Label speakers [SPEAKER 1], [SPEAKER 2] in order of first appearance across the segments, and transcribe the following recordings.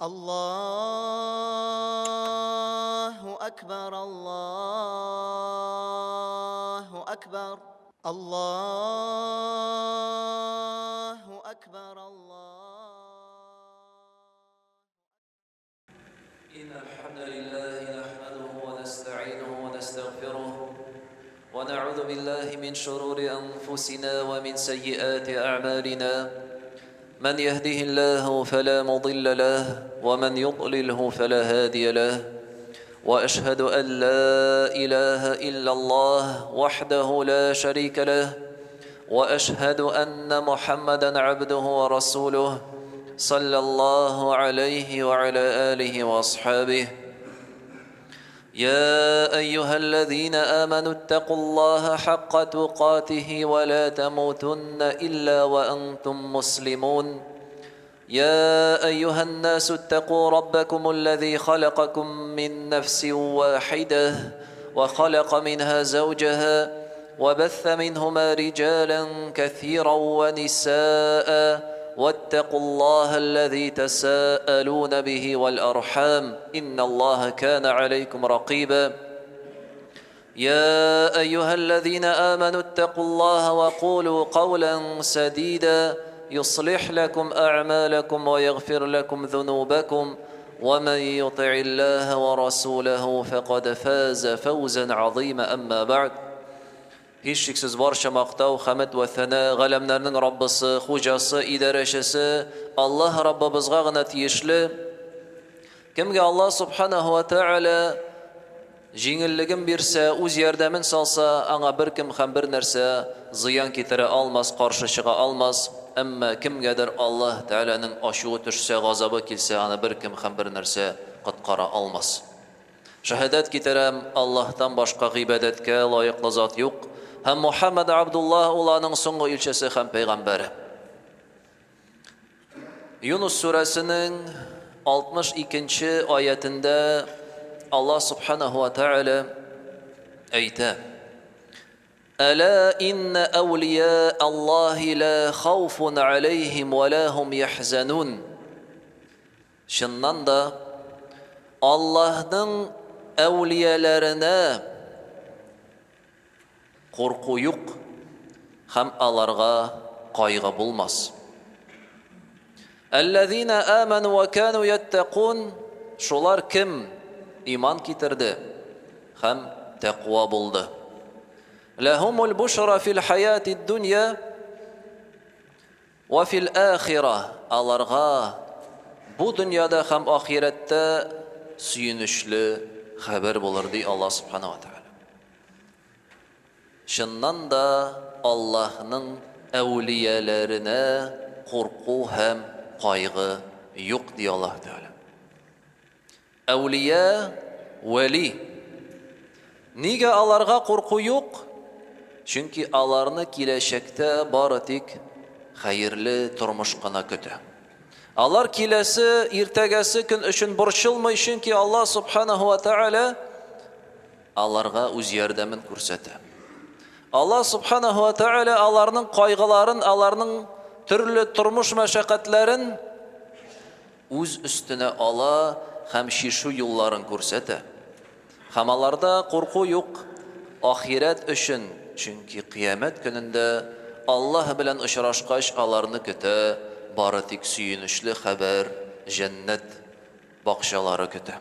[SPEAKER 1] Аллаһу әкбәр, Аллаһу әкбәр, Аллаһу әкбәр, Аллаһу.
[SPEAKER 2] إن الحمد لله نحمده ونستعينه ونستغفره ونعوذ بالله من شرور أنفسنا ومن سيئات أعمالنا من يهده الله فلا مضل له ومن يضلله فلا هادي له وأشهد أن لا إله إلا الله وحده لا شريك له وأشهد أن محمدا عبده ورسوله صلى الله عليه وعلى آله وأصحابه يا أيها الذين آمنوا اتقوا الله حق تقاته ولا تموتن إلا وأنتم مسلمون يا أيها الناس اتقوا ربكم الذي خلقكم من نفس واحدة وخلق منها زوجها وبث منهما رجالا كثيرا ونساء واتقوا الله الذي تساءلون به والأرحام إن الله كان عليكم رقيبا يا أيها الذين آمنوا اتقوا الله وقولوا قولا سديدا يصلح لكم أعمالكم ويغفر لكم ذنوبكم ومن يطع الله ورسوله فقد فاز فوزا عظيما أما بعد Һичшиксез барча мактау, хәмед вә сәна галәмнәрнең Раббысы, Хуҗасы, Идарәчесе Аллаһ Раббыбызга гына тиешле. Кемгә Аллаһ Субханаһу ва Тәгалә җиңеллеген бирсә, үз ярдәмен салса, аңа беркем һәм бер нәрсә зыян китерә алмас, каршы чыга алмас. Әмма кемгәдер Аллаһ Тәгаләнең ачуы төшсә, газабы килсә, аны беркем һәм бер нәрсә коткара алмас. Шәһадәт китерәм, Аллаһтан башка гыйбадәткә лаеклы зат юк, һәм Мухәммәд Абдуллаһ ул аның соңгы илчесе һәм пәйгамбәре. Юнус сүрәсенең 62 нче аятендә Аллаһ Субханаһу ва Тәгалә әйтә: Әлә инна әүлия Аллаһи ла хауфун алейһим ва ла һум яхзанун. Чыннан да, Аллаһның әүлияләренә курку юк һәм аларга кайгы булмас. Әлләзина аману ва кану яттакун, шулар кем иман китерде һәм тәкъва булды. Ләһумул бушра фил хаятид дөнья Вә фил ахира, аларга бу дөньяда һәм ахирәттә сөенечле хәбәр булыр, ди Аллаһ Субхана ва Тәгалә. Чыннан да Аллаһның әүлияләренә курку һәм кайгы юк, ди Аллаһ Тәгалә. Әүлия, вәли. Нигә аларга курку юк? Чөнки аларны киләчәктә бары тик хәерле тормыш кына көтә. Алар киләсе, иртәгәсе көн өчен борчылмый, чөнки Аллаһ Субханаһу ва Тааля аларга үз ярдәмен күрсәтә. Аллаһ Субханаһу ва Тааля аларның кайгыларын, аларның төрле тормыш мәшәкатьләрен үз өстенә ала һәм чишү юлларын күрсәтә. Һәм аларда курку юк ахирәт өчен, чөнки кыямәт көнендә Аллаһ белән очрашкач аларны көтә бары тик сөенечле хәбәр, җәннәт бакчалары көтә.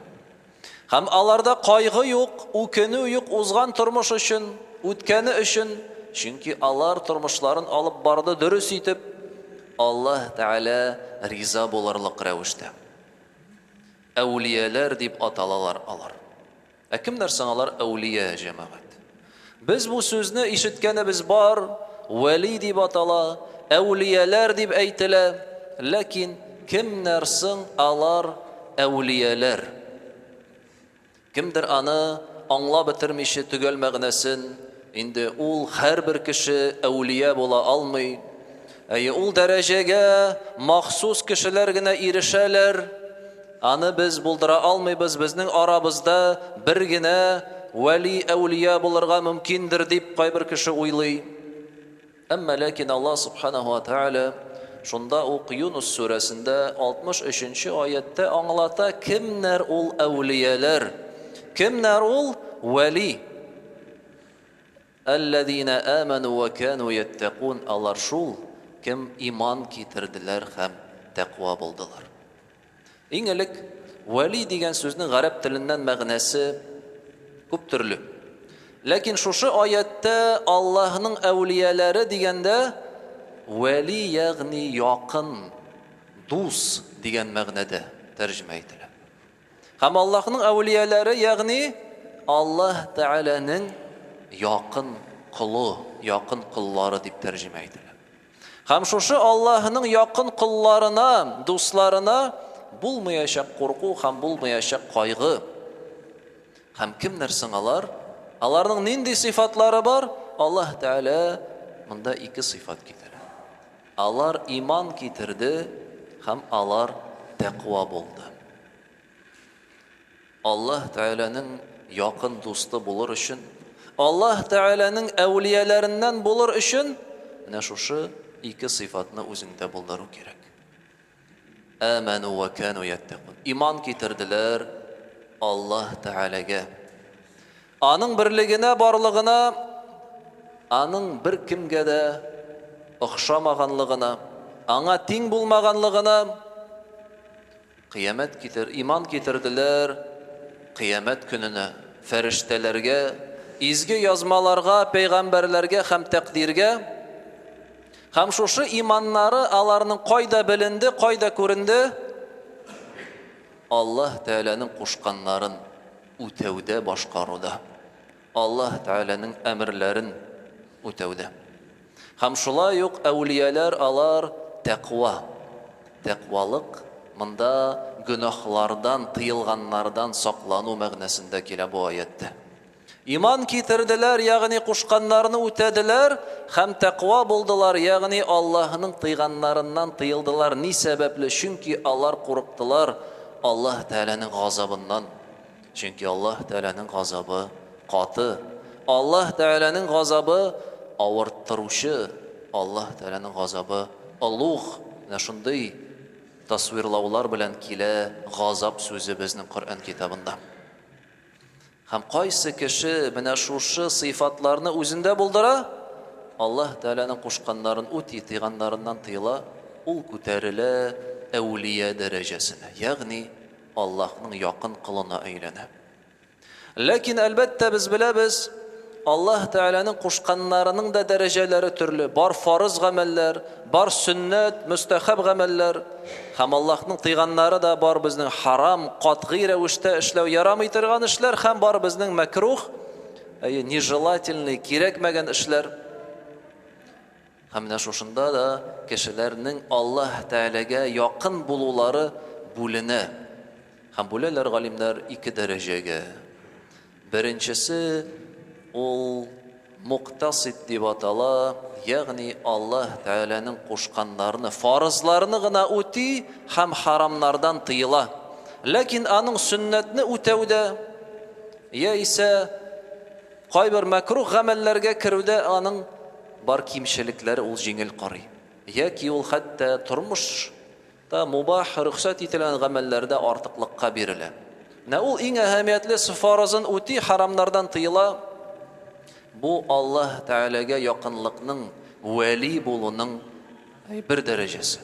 [SPEAKER 2] Һәм аларда кайгы юк, үкенү юк узган тормыш өчен, үткәне өчен, чөнки алар тормышларын алып барды дөрес итеп, Аллаһ Тәгалә риза булырлык рәвештә. Әүлияләр дип аталалар алар. Ә кемнәр соң алар әүлия, җәмәгать? Без бу сүзне ишеткәнебез бар, вәли дип атала, әүлияләр дип әйтелә, ләкин кемнәр соң алар әүлияләр? Кемдер аны аңлап бетермичә төгәл мәгънәсен, инде ул һәрбер кеше әүлия була алмый. Әйе, ул дәрәҗәгә махсус кешеләр генә ирешәләр. Аны без булдыра алмыйбыз, безнең арабызда бер генә вәли, әүлия булырга мөмкиндер дип кайбер кеше уйлый. Әмма ләкин Аллаһ Субханаһу ва Тааля шунда ук Юнус сүрәсендә 63 нче аятьтә аңлата, кемнәр ул әүлияләр, кемнәр ул вәли. Әлләзина амәну вә кәну яттәкун, алар шул, кем иман китерделәр һәм тәкъва булдылар. Иң элек, вәли дигән сүзнең гарәп теленнән мәгънәсе күп төрле. Ләкин шушы аятьтә Аллаһның әүлияләре дигәндә, вәли ягъни якын, дус дигән мәгънәдә тәрҗемә ителә. Һәм Аллаһның әүлияләре, ягъни Аллаһ Тәгаләнең якын колы, якын коллары дип тәрҗемә ителә. Һәм шушы Аллаһының якын колларына, дусларына булмаячак курку һәм булмаячак кайгы. Һәм кемнәр соң алар? Аларның нинди сыйфатлары бар? Аллаһ Тәгалә монда ике сыйфат китерә. Алар иман китерде һәм алар тәкъва булды. Аллаһ Тәгаләнең якын дусты булыр өчен, Аллаһ Тәгаләнең әүлияләреннән булыр өчен менә шушы ике сыйфатны үзеңдә булдыру кирәк. Аману ва кану яттакун. Иман китерделәр Аллаһ Тәгаләгә. Аның берлегенә, барлыгына, аның беркемгә дә охшамаганлыгына, аңа тиң булмаганлыгына Кыямәт китер, иман китерделәр Кыямәт көненә, фәрештәләргә, изге язмаларга, пәйгамбәрләргә һәм тәкъдиргә. Һәм шушы иманнары аларның кайда беленде, кайда күренде? Аллаһ Тәгаләнең кушканнарын үтәүдә, башкаруда. Аллаһ Тәгаләнең әмерләрен үтәүдә. Һәм шулай ук әүлияләр алар тәкъва. Тәкъвалык монда гөнаһлардан, тыелганнардан саклану мәгънәсендә килә бу аятьтә. Иман китерделәр, ягъни кушканнарны үтәделәр һәм тәкъва булдылар, ягъни Аллаһның тыйганнарыннан тыелдылар. Ни сәбәпле? Чөнки алар курыктылар Аллаһ Тәгаләнең газабыннан. Чөнки Аллаһ Тәгаләнең газабы каты. Аллаһ Тәгаләнең газабы авырттыручы. Аллаһ Тәгаләнең газабы олуг. Менә шундый тасвирлаулар белән килә газап сүзе безнең Коръән китабында. Һәм кайсы кеше менә шушы сыйфатларны үзендә булдыра, Аллаһ Тәгаләнең кушканнарын үти, тыйганнарыннан тыела, ул күтәрелә әүлия дәрәҗәсенә, ягъни Аллаһның якын колына әйләнә. Ләкин, әлбәттә, без беләбез, Аллаһ Тәгаләнең кушканнарының да дәрәҗәләре төрле. Бар фарыз гамәлләр, бар сөннәт, мөстәхәб гамәлләр. Һәм Аллаһның тыйганнары да бар безнең харам, катгый рәвештә эшләү ярамый торган эшләр һәм бар безнең мәкрух, әйе, нежелательный, кирәкмәгән эшләр. Һәм менә шушында да кешеләрнең Аллаһ Тәгаләгә якын булулары бүленә. Һәм бүләләр галимнәр ике дәрәҗәгә. Беренчесе ул муктасид дип атала, ягъни Аллаһ Тәгаләнең кушканнарны, фарызларны гына үти һәм харамнардан тыела. Ләкин аның сөннәтне үтәүдә яисә Кайбер мәкруһ гамәлләргә керүдә аның бар кимчелекләре ул җиңел карый. Яки ул хәтта тормышта мубах, рөхсәт ителгән гамәлләрдә артыклыкка бирелә. Менә ул иң әһәмиятле фарызын үти, харамнардан тыела. Бу Аллаһ Тәгаләгә якынлыкның, вәли булуның бер дәрәҗәсе.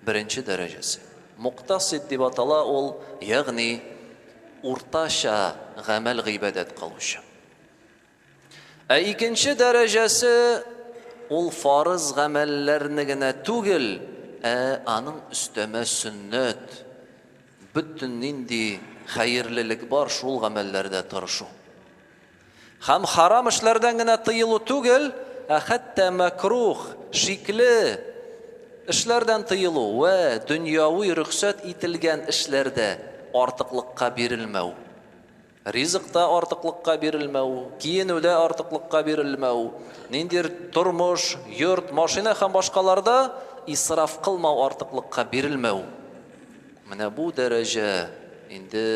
[SPEAKER 2] Беренче дәрәҗәсе. Муктасид дип атала ул, ягъни уртача гамәл-гыйбадәт кылучы. Ә икенче дәрәҗәсе ул фарыз гамәлләрне генә түгел, ә аның өстәмә сөннәт, бөтен нинди хәерлелек бар, шул гамәлләрдә тырышу. Һәм харам эшләрдән генә тыелу түгел, ә хәтта мәкрух, шикле эшләрдән тыелу вә дөньяви рөхсәт ителгән эшләрдә артыклыкка бирелмәү. Ризыкта артыклыкка бирелмәү, киенүдә артыклыкка бирелмәү, ниндидер тормыш, йорт, машина һәм башкаларда исраф кылмау артыклыкка бирелмәү. Менә бу дәрәҗә инде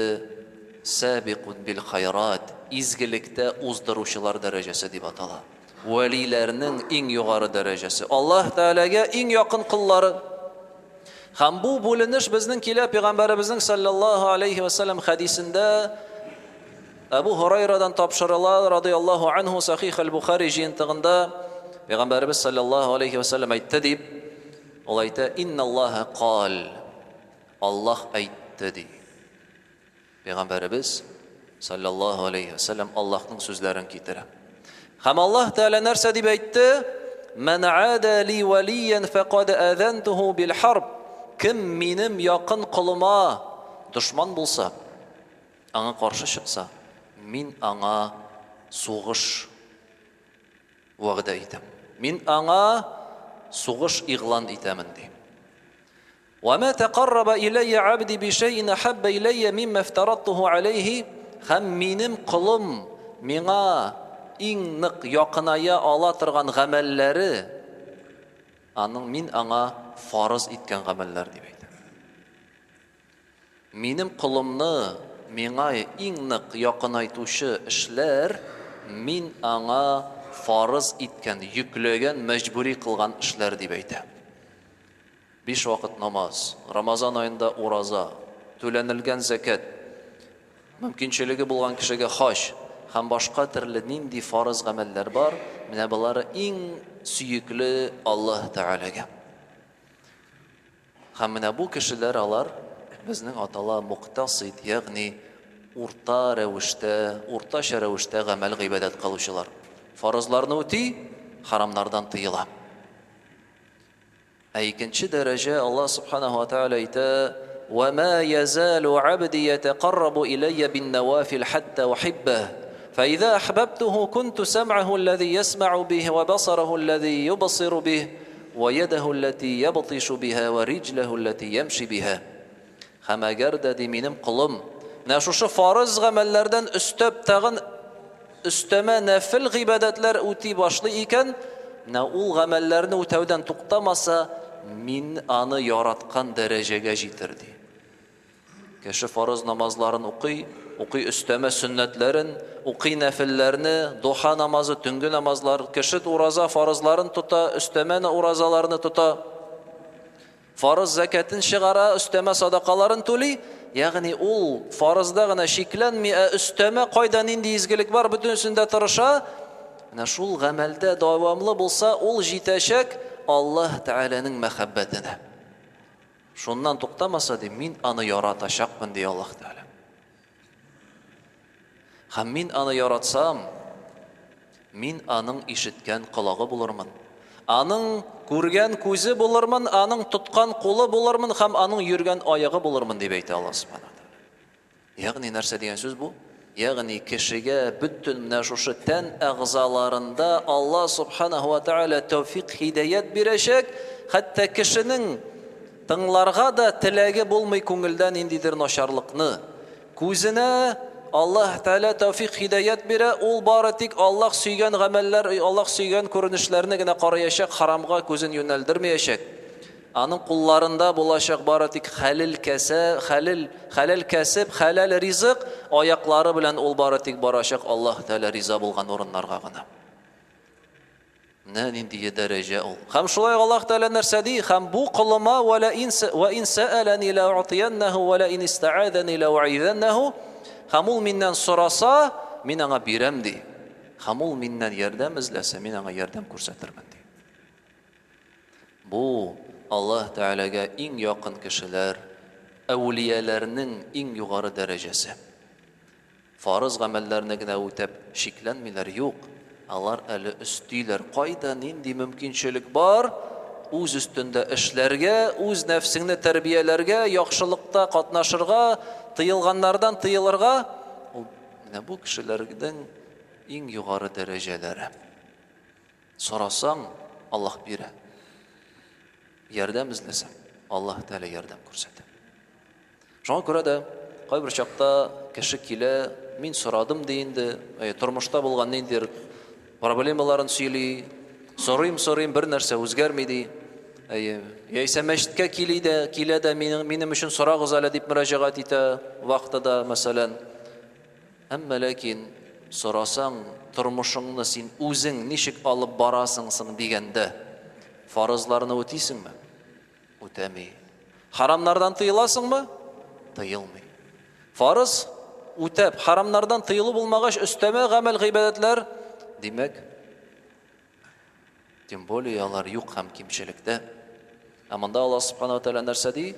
[SPEAKER 2] Сабикун бил хайрат, изгелектә уздыручылар дәрәҗәсе дип атала. Вәлиләрнең иң югары дәрәҗәсе. Аллаһ Тәгаләгә иң якын коллары. Һәм бу бүленеш безнең килә пәйгамбәребезнең саллаллаһу алейхи ва саллям хәдисендә Әбу Һурайрадан тапшырыла, радияллаһу анһу, Сахих аль-Бухари җыентыгында пәйгамбәребез саллаллаһу алейхи ва саллям әйтте дип, ул әйтә: "Инналлаһа кал." Аллаһ әйтте ди. Пәйгамбәребез, салләллаһу алейһи вә сәлләм, Аллаһның сүзләрен китерә. Һәм Аллаһ Тәгалә нәрсә дип әйтте? Мән ада ли валиян фәкад азантуху бил харб. Кем минем якын колыма дошман булса, аңа каршы чыкса, мин аңа сугыш вәгъдә итәм. Мин аңа сугыш игълан итәмен, ди. Вә мә тәкарраба иләйя абди бишәйин әхәббә иләйя миммә фтарадтуху аләйһи, һәм минем колым миңа иң нык якыная ала торган гамәлләре, аның мин аңа фарыз иткән гамәлләр, дип әйтә. Минем колымны миңа иң нык якынайтучы эшләр, мин аңа фарыз иткән, йөкләгән, мәҗбүри кылган эшләр, дип әйтә. Биш вакыт намаз, Рамазан аенда ураза, түләнелгән зәкят, мөмкинчелеге булган кешегә хаҗ һәм башка төрле нинди фарыз гамәлләр бар, менә болары иң сөекле Аллаһ Тәгаләгә. Һәм менә бу кешеләр алар безнең атала муктасид, ягъни урта рәвештә, уртача рәвештә гамәл гыйбадәт кылучылар. Фарызларны үти, харамнардан тыела. Ә икенче дәрәҗә Аллаһ Субханаһу ва Тааля әйтә: "Ва ма язалу абди ятакаррабу иләйя бин-навафил хатта ухиббah. Фаиза ахбабтуху кунту сам'аху аллази ясмa'у бих ва басараху аллази юбсиру бих ва ядаху аллати ябтишу биха ва риҗлаху аллати ямши биха." Һәм әгәр дә, ди, минем колым, менә шушы фарыз гамәлләрдән өстәп тагын өстәмә нәфел гыйбадәтләр үти башлый икән, менә ул гамәлләрне үтәүдән туктамаса, мин аны яраткан дәрәҗәгә җитер, ди. Кеше фарыз намазларын укый, укый өстәмә сөннәтләрен, укый нәфелләрне, духа намазы, төнге намазлар, кеше ураза фарызларын тота, өстәмә уразаларны тота. Фарыз зәкятен чыгара, өстәмә садакаларын түли, ягъни ул фарызда гына чикләнми, ә өстәмә кайда нинди изгелек бар, бөтенесендә тырыша. Менә шул гамәлдә дәвамлы булса, ул җитәчәк Аллаһ Тәгаләнең мәхәббәтенә. Шуннан туктамаса, ди, мин аны яратачакмын, ди Аллаһ Тәгалә. Һәм мин аны яратсам, мин аның ишеткән колагы булырмын, аның күргән күзе булырмын, аның тоткан кулы булырмын һәм аның йөргән аягы булырмын, дип әйтә Аллаһ Субхану ва Тәгалә. Ягъни нәрсә дигән сүз бу? Ягъни кешегә бөтен менә шушы тән әгъзаларында Аллаһ Субханаһу ва Тәгалә тәүфик, һидаят бирәчәк, хәтта кешенең тыңларга да теләге булмый күңелдә ниндидер начарлыкны. Күзенә Аллаһ Тәгалә тәүфик-һидаять бирә, ул бары тик Аллаһ сөйгән гамәлләр, Аллаһ сөйгән күренешләрне генә караячак, харамга күзен юнәлдермәячәк. Аның кулларында булачак бары тик хәлел кәсә, хәлел, хәләл кәсеп, хәләл ризык, аяклары белән ул бары тик барачак Аллаһ Тәгалә риза булган урыннарга гына. Менә нинди дәрәҗә ул. Һәм шулай Аллаһ Тәгалә нәрсә ди? Һәм бу колыма ва ла ин ва ин сәәләни ла уътияннаху ва ла ин истаазани ла уизаннаху. Һәм ул миннән сораса, мин аңа бирәм ди. Һәм ул миннән ярдәм эзләсә, мин аңа ярдәм күрсәтермен ди. Бу Аллаһ Тәгаләгә иң якын кешеләр, әүлияләрнең иң югары дәрәҗәсе. Фарыз гамәлләрне генә үтәп чикләнмиләр, юк, алар әле өстиләр, кайда нинди мөмкинчелек бар, үз өстендә эшләргә, үз нәфсеңне тәрбияләргә, яхшылыкта катнашырга, тыелганнардан тыелырга, ул менә бу кешеләрнең иң югары дәрәҗәләре. Сорасаң, Аллаһ бирә. Ярдәм эзләсәң, Аллаһ Тәгалә ярдәм күрсәтә. Шуңа күрә дә кайбер чакта кеше килә, мин сорадым ди инде, тормышта булган ниндидер проблемаларын сөйли, сорыйм, сорыйм, бер нәрсә үзгәрми ди. Әйе, яисә мәчеткә кили дә, килә дә минем, минем өчен сорагыз әле дип мөрәҗәгать итә вахтада, мәсәлән. Әмма ләкин Сорасаң, тормышыңны син үзең ничек алып барасың соң дигәндә, фарызларны үтисеңме? Үтәми. Харамнардан тыеласыңмы? Тыелмый. Фарыз үтәп, харамнардан тыелу булмагач, өстәмә гамәл гыйбадәтләр, димәк, тем более алар юк һәм кимчелектә. Ә монда Аллаһ Субхану ва Тәгалә нәрсә ди?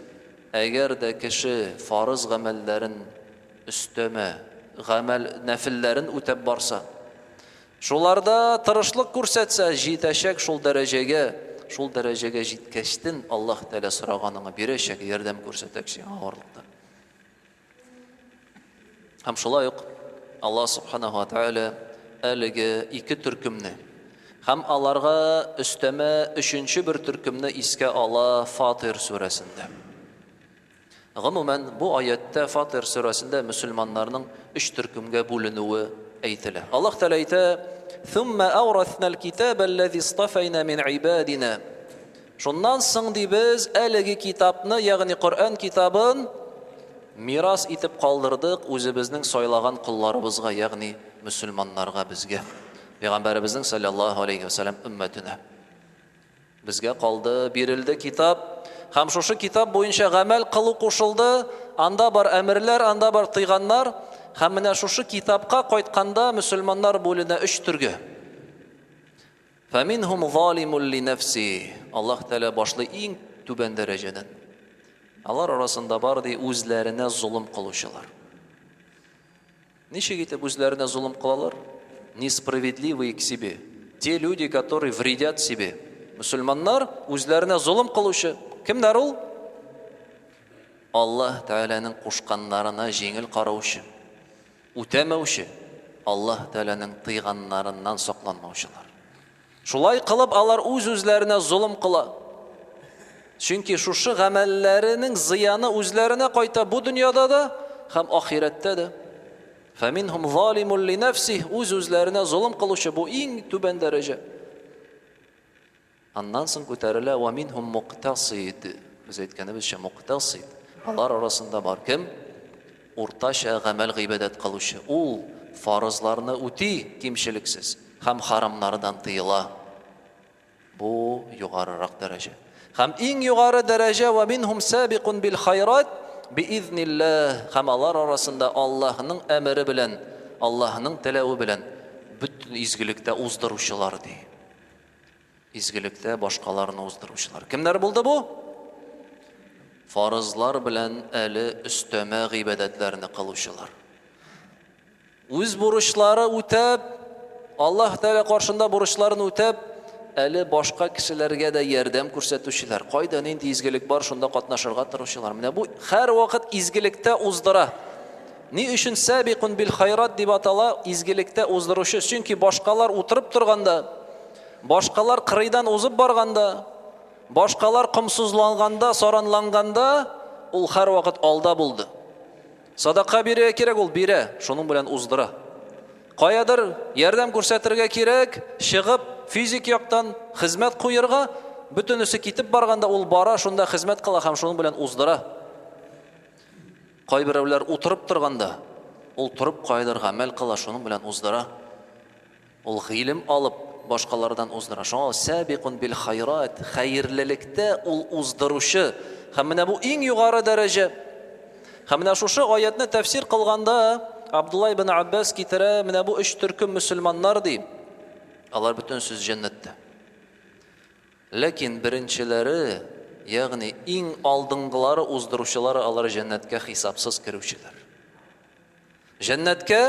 [SPEAKER 2] Әгәр дә кеше фарыз гамәлләрен өстәмә гамәл нәфелләрен үтәп барса, шуларда тырышлык күрсәтсә, җитәчәк шул дәрәҗәгә, шул дәрәҗәгә җиткәчтен Аллаһ Тәгалә сораганыңа бирәчәк, ярдәм күрсәтәчәк сиңа авырлыкта. Һәм шулай ук Аллаһ Субханаһу ва Тәгалә әлеге ике төркемне һәм аларга өстәмә өченче бер төркемне искә ала Фатир сүрәсендә. Гомумән, бу аятьтә Фатир сүрәсендә мөселманнарның өч төркемгә бүленүе әйтелә. Аллаһ Тәгалә әйтә: "Thumma awrathna al-kitaba allazi istafayna min ibadina." Шуннан соң ди без әлеге китапны, ягъни Коръән китабын мирас итеп калдырдык үзебезнең сайлаган колларыбызга, ягъни мөселманнарга, безгә, пәйгамбәребезнең саллаллаһу алейхи ва сәлләм өммәтенә. Безгә калды, бирелде китап, һәм шушы китап буенча гамәл кылу кушылды, анда бар әмерләр, анда бар тыйганнар, һәм менә шушы китапка кайтканда мөселманнар бүленә өч төргә. Фәминһум залимун ли нәфси. Аллаһ Тәгалә башлый иң түбән дәрәҗәдән. Алар арасында бар ди үзләренә золым кылучылар. Ничек итеп үзләренә золым кылалар? Несправедливые к себе. Те люди, которые вредят себе. Мөселманнар үзләренә золым кылучы. Кемнәр ул? Аллаһ Тәгаләнең кушканнарына җиңел караучы, үтәмәүче, Аллаһ Тәгаләнең тыйганнарыннан сакланмаучылар. Шулай кылып алар үз-үзләренә золым кыла. Чөнки шушы гамәлләренең зыяны үзләренә кайта бу дөньяда да һәм ахирәттә дә. Фәминһум залимун ли нәфсих, үз-үзләренә золым кылучы бу иң түбән дәрәҗә. Аннан соң күтәрелә ва минһум муктасид. Без әйткәнебезчә муктасид. Алар арасында бар кем? Уртача гамәл гыйбадәт кылучы. Ул фарызларны үти кимчелексез һәм харамнардан тыела. Бу югарырак дәрәҗә. Һәм иң югары дәрәҗә ва минһум сабикун бил хайрат биизнилләһ. Һәм алар арасында Аллаһның әмере белән, Аллаһның теләве белән бөтен изгелектә уздыручылар ди. Изгелектә башкаларны уздыручылар. Кемнәр булды бу? Фарызлар белән әле өстәмә гыйбадәтләрне кылучылар. Үз бурычлары үтәп, Аллаһ Тәгалә каршында бурычларын үтәп, әле башка кешеләргә дә ярдәм күрсәтүчеләр. Кайда нинди изгелек бар, шунда катнашырга тырышучылар. Менә бу һәрвакыт изгелектә уздыра. Ни өчен сәбикун бил хайрат дип атала изгелектә уздыручы? Чөнки башкалар утырып торганда, башкалар кырыйдан узып барганда, башкалар комсызланганда, саранланганда, ул һәрвакыт алда булды. Садака бирергә кирәк, ул бирә, шуның белән уздыра. Каядыр ярдәм күрсәтергә кирәк, чыгып, физик яктан хезмәт куерга, бөтенесе китеп барганда ул бара, шунда хезмәт кыла һәм шуның белән уздыра. Кайберәүләр утырып торганда, ул торып каядыр гамәл кыла, шуның белән уздыра. Ул гыйлем алып, башкалардан уздыра. Шуңа ул сәбикун бил хайрат, хәерлелектә ул уздыручы. Һәм менә бу иң югары дәрәҗә. Һәм менә шушы аятны тәфсир кылганда Абдулла ибн Аббас китерә, менә бу өч төркем мөселманнар ди. Алар бөтен сүз җәннәттә. Ләкин беренчеләре, ягъни иң алдынгылары, уздыручылары алар җәннәткә хисапсыз керүчеләр. Җәннәткә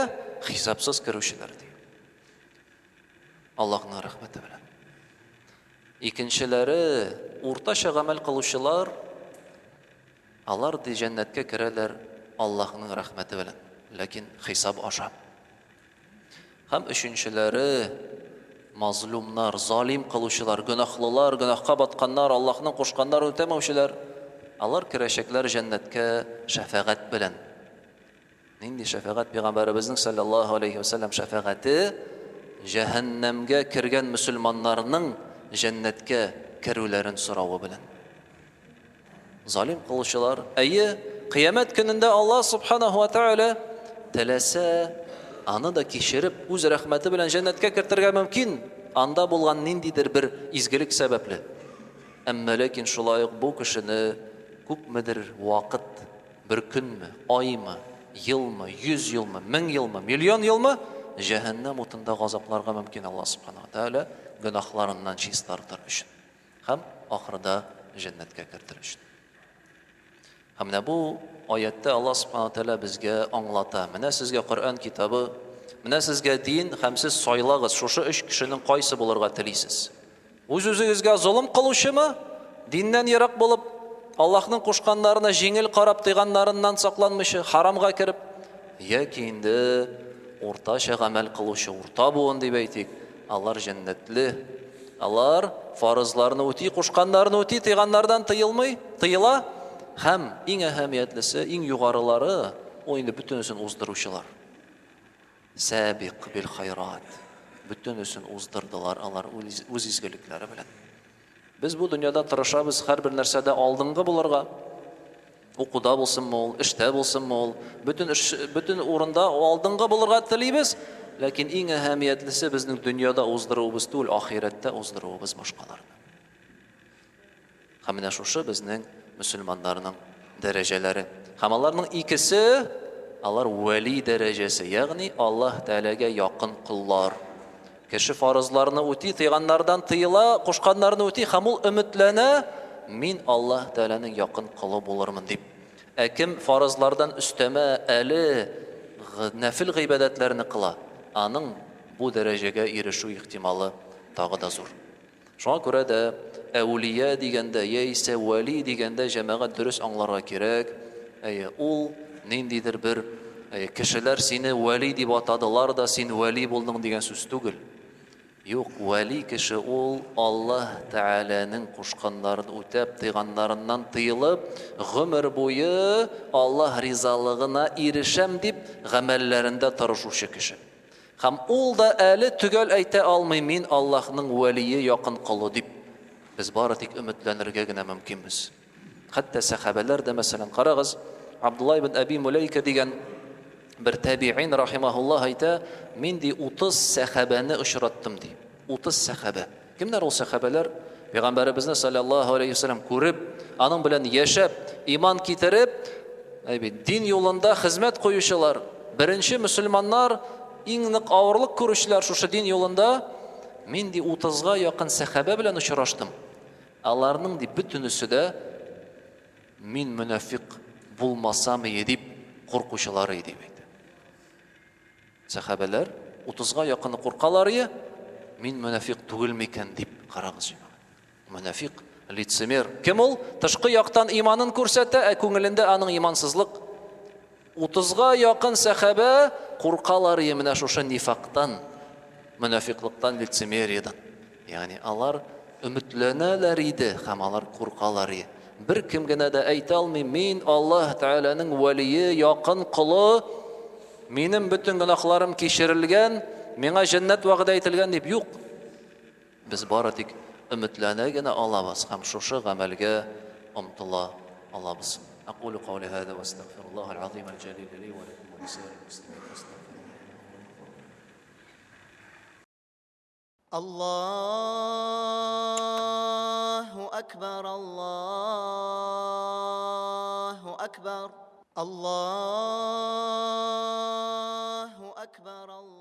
[SPEAKER 2] хисапсыз керүчеләр ди. Аллаһның рәхмәте белән. Икенчеләре уртача гамәл кылучылар, алар ди җәннәткә керәләр Аллаһның рәхмәте белән, ләкин хисап аша. Һәм өченчеләре мазлумнар, залим кылучылар, гөнаһлылар, гөнаһка батканнар, Аллаһның кушканнарын үтәмәүчеләр, алар керәчәкләр җәннәткә шәфәгать белән. Нинди шәфәгать? Пәйгамбәребезнең саллаллаһу алейхи ва саллям шәфәгате җәһәннәмгә кергән мөселманнарның җәннәткә керүләрен соравы белән. Залим кылучылар, әйе, кыямәт көнендә Аллаһ субханаһу ва тааля теләсә Аны да кичереп, үз рәхмәте белән җәннәткә кертергә мөмкин, анда булган ниндидер бер изгелек сәбәпле. Әмма ләкин шулай ук бу кешене күпмедер вакыт, бер көнме, аймы, елмы, йөз елмы, мең елмы, миллион елмы җәһәннәм утында газапларга мөмкин Аллаһ Субханаһу ва Тәгалә гөнаһларыннан чистартыр өчен һәм ахырда җәннәткә кертер өчен. Һәм менә бу аятьтә Аллаһ Субханаһу ва Тәгалә безгә аңлата. Менә сезгә Коръән китабы, менә сезгә дин һәм сез сайлагыз, шушы өч кешенең кайсы булырга телисез. Үз-үзегезгә золым кылучымы, диннән ерак булып, Аллаһның кушканнарына җиңел карап тыйганнарыннан сакланмыйча, харамга кереп, яки инде уртача гамәл кылучы, урта буын дип әйтик, алар җәннәтле. Алар фарызларны үти, кушканнарны үти, тыйганнардан тыелмый, тыела. Һәм иң әһәмиятлесе, иң югарылары, ул инде бөтенесен уздыручылар. Сәбик бил хайрат. Бөтенесен уздырдылар алар үз изгелекләре белән. Без бу дөньяда тырышабыз һәрбер нәрсәдә алдынгы булырга. Укуда булсынмы ул, эштә булсынмы ул, бөтен эш, бөтен урында алдынгы булырга телибез. Ләкин иң әһәмиятлесе безнең дөньяда уздыруыбыз түгел, ахирәттә уздыруыбыз башкаларны. Һәм менә шушы безнең мөселманнарның дәрәҗәләре. Һәм аларның икесе, алар вәли дәрәҗәсе, ягъни Аллаһ Тәгаләгә якын коллар. Кеше фарызларны үти, тыйганнардан тыела, кушканнарны үти һәм ул өметләнә, мин Аллаһ Тәгаләнең якын колы булырмын дип. Ә кем фарызлардан өстәмә әле нәфел гыйбадәтләрне кыла, аның бу дәрәҗәгә ирешү ихтималы тагы да зур. Шуңа күрә дә әүлия дигәндә яисә вәли дигәндә җәмәгать дөрес аңларга кирәк. Әйе, ул ниндидер бер әйе, кешеләр сине вәли дип атадылар да, син вәли булдың дигән сүз түгел. Юк, вәли кеше ул Аллаһ Тәгаләнең кушканнарын үтәп, тыйганнарыннан тыелып, гомер буе Аллаһ ризалыгына ирешәм дип гамәлләрендә тырышучы кеше. Һәм ул да әле төгәл әйтә алмый, мин Аллаһның вәлие, якын колы дип. Без бары тик өметләнергә генә мөмкинбез. Хәтта сәхабәләр дә, мәсәлән, карагыз, Абдулла ибн Әби Муләйкә дигән бер тәбиин рахимаһуллаһ әйтә, мин ди 30 сәхабәне очраттым ди. 30 сәхабә. Кемнәр ул сәхабәләр? Пәйгамбәребезне саллаллаһу алейхи вәсәлләм күреп, аның белән яшәп, иман китереп, әй дин юлында хезмәт куючылар, беренче мөселманнар, иң нык авырлык күрүчеләр шушы дин юлында. Мин ди 30-га якын сәхабә белән очраштым. Аларның ди бөтенесе дә мин мөнафик булмасам ие дип куркучылар иде дип әйтә. Сәхабәләр утызга якыны куркалар ие, мин мөнафикъ түгел микән дип, карагыз җәмәгать. Мөнафикъ, лицемер. Кем ул? Тышкы яктан иманын күрсәтә, ә күңелендә аның имансызлык. Утызга якын сәхабә куркалар ие менә шушы нифактан, мөнафикълыктан, лицемериядән. Ягъни алар өметләнәләр иде һәм алар куркалар иде. Бер кем генә дә әйтә алмый, мин Аллаһ Тәгаләнең вәлие, якын колы, минем бөтен гөнаһларым кичерелгән, миңа җәннәт вәгъдә ителгән дип юк. Без бары тик өметләнә генә алабыз һәм шушы гамәлгә омтыла алабыз. Акулу каули һаза ва астагфируллаһал азим аль-җәлил ли ва лакум ва лисаирил муслимин фастагфируһ.
[SPEAKER 1] Аллаһу акбар, Аллаһу акбар, Аллаһу акбар.